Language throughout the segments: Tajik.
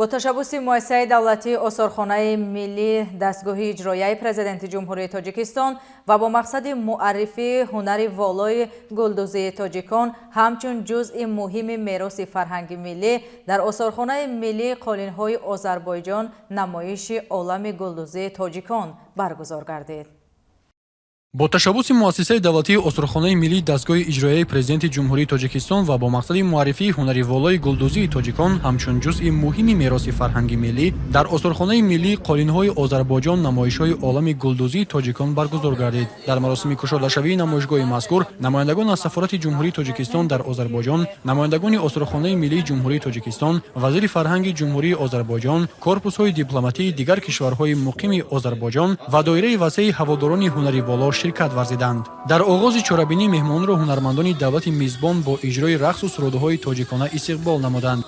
Бо ташаббуси Муассисаи давлатии Осорхонаи миллӣ, дастгоҳи иҷроияи Президенти Ҷумҳурии Тоҷикистон ва бо мақсади муаррифии ҳунари волои гулдӯзии тоҷикон ҳамчун ҷузъи муҳими мероси фарҳанги миллӣ, дар Осорхонаи миллии қолинҳои Озарбойҷон намоиши олами гулдӯзии тоҷикон баргузор гардид. Бо ташаббуси Муассисаи давлатии Осорхонаи миллии, дастгоҳи иҷроияи Президенти Ҷумҳурии Тоҷикистон ва бо мақсади муаррифии ҳунари волои гулдӯзии тоҷикон ҳамчун ҷузъи муҳими мероси фарҳанги миллӣ, дар Осорхонаи миллии қолинҳои Озарбойҷон намоишҳои олами гулдӯзии тоҷикон баргузор гардид. Дар маросими кушодашавии намоишгоҳи мазкур намояндагон аз Сафорати Ҷумҳурии Тоҷикистон дар Озарбойҷон, намояндагони Осорхонаи миллии Ҷумҳурии Тоҷикистон, вазири фарҳанги Ҷумҳурии Озарбойҷон, корпусҳои дипломатии дигар кишварҳои муқими Озарбойҷон ва доираи васеи ҳаводорони ҳунари воло ширкат варзиданд. Дар оғози чорабинӣ меҳмонро ҳунармандони давлати мизбон бо иҷрои рақсу сурудҳои тоҷикона истиқбол намуданд.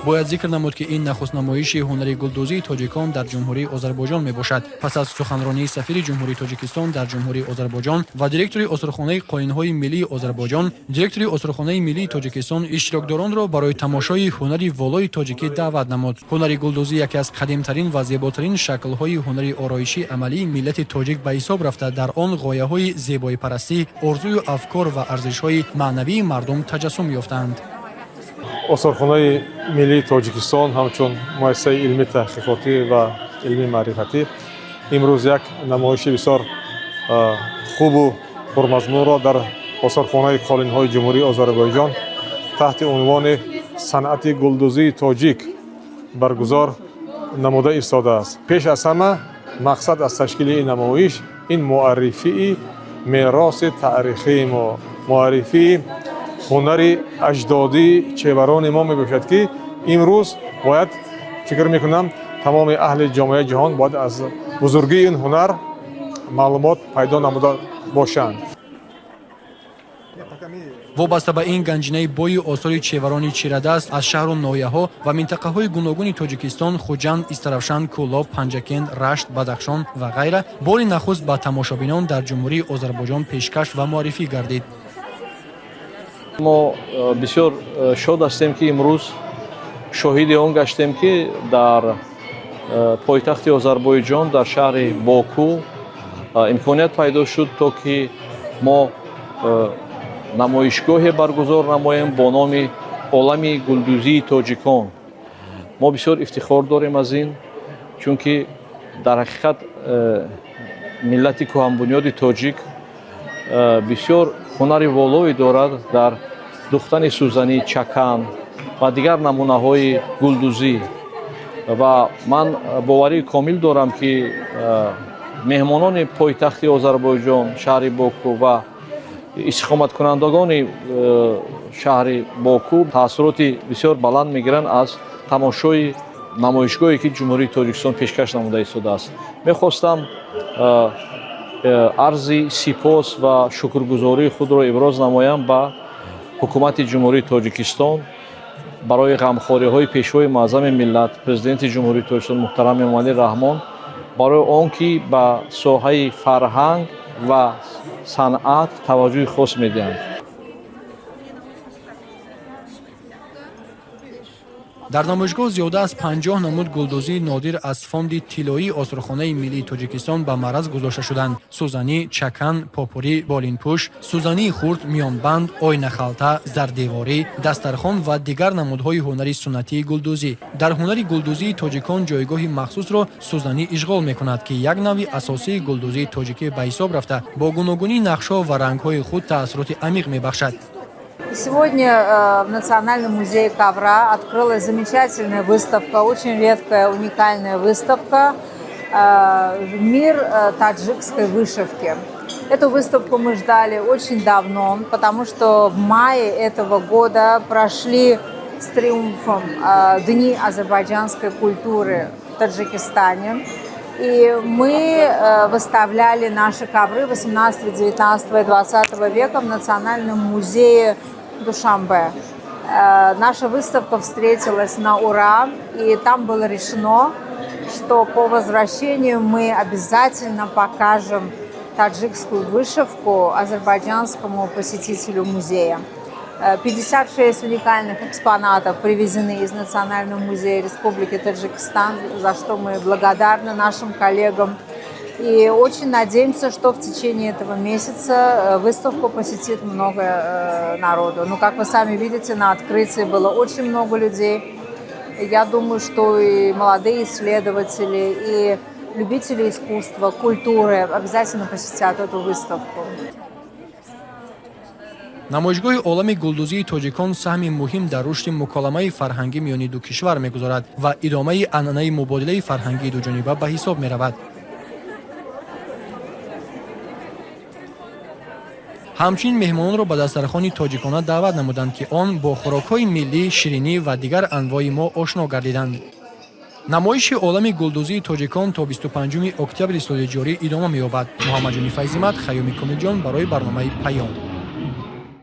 Бояд зикр намуд, ки ин нахуст намоиши ҳунари гулдӯзии тоҷикон дар Ҷумҳурии Озарбойҷон мебошад. Пас аз суханронии сафири Ҷумҳурии Тоҷикистон дар Ҷумҳурии Озарбойҷон ва директори Осорхонаи қолинҳои миллии Озарбойҷон, директори Осорхонаи миллии Тоҷикистон иштирокдоронро барои тамошои ҳунари волои тоҷикӣ даъват намуд. Ҳунари гулдӯзӣ яке аз қадимтарин ва зеботарин шаклҳои ҳунари ороишии амалии миллати тоҷик ба ҳисоб рафта, дар он ғояҳои зебоипарастӣ, орзую афкор ва арзишҳои маънавии мардум таҷассум ёфтаанд. Осорхонаи миллии Тоҷикистон ҳамчун муассисаи илмии таҳқиқотӣ ва илмии маърифатӣ имрӯз як намоиши бисёр хубу пурмазмунро дар Осорхонаи қолинҳои Ҷумҳурии Озарбойҷон таҳти унвони санъати гулдӯзии тоҷик баргузор намуда истодааст. Пеш аз ҳама, мақсад аз ташкили ин намоиш ин муаррифии мероси таърихии мо, муаррифии ҳунари аҷдодии чеварони мо мебошад, ки имрӯз бояд, фикр мекунам, тамоми аҳли ҷомеаи ҷаҳон бояд аз бузургии ин ҳунар маълумот пайдо намуда бошанд. Вобаста ба ин ганҷинаи бои осори чеварони чирадаст аз шаҳру ноҳияҳо ва минтақаҳои гуногуни Тоҷикистон: Хуҷанд, Истаравшан, Кӯлоб, Панҷакент, Рашт, Бадахшон ва ғайра бори нахуст ба тамошобинон дар Ҷумҳурии Озарбойҷон пешкаш ва муаррифӣ гардид. Мо бисёр шод ҳастем, ки имрӯз шоҳиди он гаштем, ки дар пойтахти Озарбойҷон, дар шаҳри Боку, имконият пайдо шуд, то ки мо намоишгоҳе баргузор намоем бо номи олами гулдӯзии тоҷикон. Мо бисёр ифтихор дорем аз ин, чунки дар ҳақиқат миллати кӯҳанбунёди тоҷик бисёр ҳунари волое дорад дар духтани сӯзанӣ, чакан ва дигар намунаҳои гулдӯзӣ. Ва ман боварии комил дорам, ки меҳмонони пойтахти Озарбойҷон, шаҳри Боку, ва истиқоматкунандагони шаҳри Боку таассуроти бисёр баланд мегиранд аз тамошои намоишгоҳе, ки Ҷумҳурии Тоҷикистон пешкаш намуда истодааст. Мехостам арзи сипос ва шукргузории худро иброз намоям ба Ҳукумати Ҷумҳурии Тоҷикистон барои ғамхориҳои Пешвои муаззами миллат, Президенти Ҷумҳурии Тоҷикистон муҳтарам Эмомалӣ Раҳмон, барои он ки ба соҳаи фарҳанг ва санъат таваҷҷӯҳи хос медиҳанд. Дар намоишгоҳ зиёда аз 50 намуд гулдӯзии нодир аз фонди тиллоии Осорхонаи миллии Тоҷикистон ба маъраз гузошта шуданд: сӯзанӣ, чакан, попурӣ, болинпӯш, сӯзании хурд, миёнбанд, ойнахалта, зардеворӣ, дастархон ва дигар намудҳои ҳунари суннатии гулдӯзӣ. Дар ҳунари гулдӯзии тоҷикон ҷойгоҳи махсусро сӯзанӣ ишғол мекунад, ки як навъи асосии гулдӯзии тоҷикӣ ба ҳисоб рафта, бо гуногунии нақшҳо ва рангҳои худ таассуроти амиқ мебахшад. Сегодня в Национальном музее ковра открылась замечательная выставка, очень редкая, уникальная выставка «Мир таджикской вышивки». Эту выставку мы ждали очень давно, потому что в мае этого года прошли с триумфом Дни азербайджанской культуры в Таджикистане. И мы выставляли наши ковры 18, 19 и 20 века в Национальном музее Душанбе. Наша выставка встретилась на ура, и там было решено, что по возвращению мы обязательно покажем таджикскую вышивку азербайджанскому посетителю музея. 56 уникальных экспонатов привезены из Национального музея Республики Таджикистан, за что мы благодарны нашим коллегам. И очень надеемся, что в течение этого месяца выставку посетит много народу. Ну, как вы сами видите, на открытии было очень много людей. Я думаю, что и молодые исследователи, и любители искусства, культуры обязательно посетят эту выставку. Намоишгоҳи олами гулдӯзии тоҷикон саҳми муҳим дар рушди муколамаи фарҳангӣ миёни ду кишвар мегузорад ва идомаи анъанаи мубодилаи фарҳангии дуҷониба ба ҳисоб меравад. Ҳамчунин меҳмононро ба дастархони тоҷикона даъват намуданд, ки он бо хӯрокҳои миллӣ, ширинӣ ва дигар анвои мо ошно гардиданд. Намоиши олами гулдӯзии тоҷикон то 25 октябри соли ҷорӣ идома меёбад. Муҳаммадҷони Файзимат, Хайёми Комилҷон барои барномаи Паём.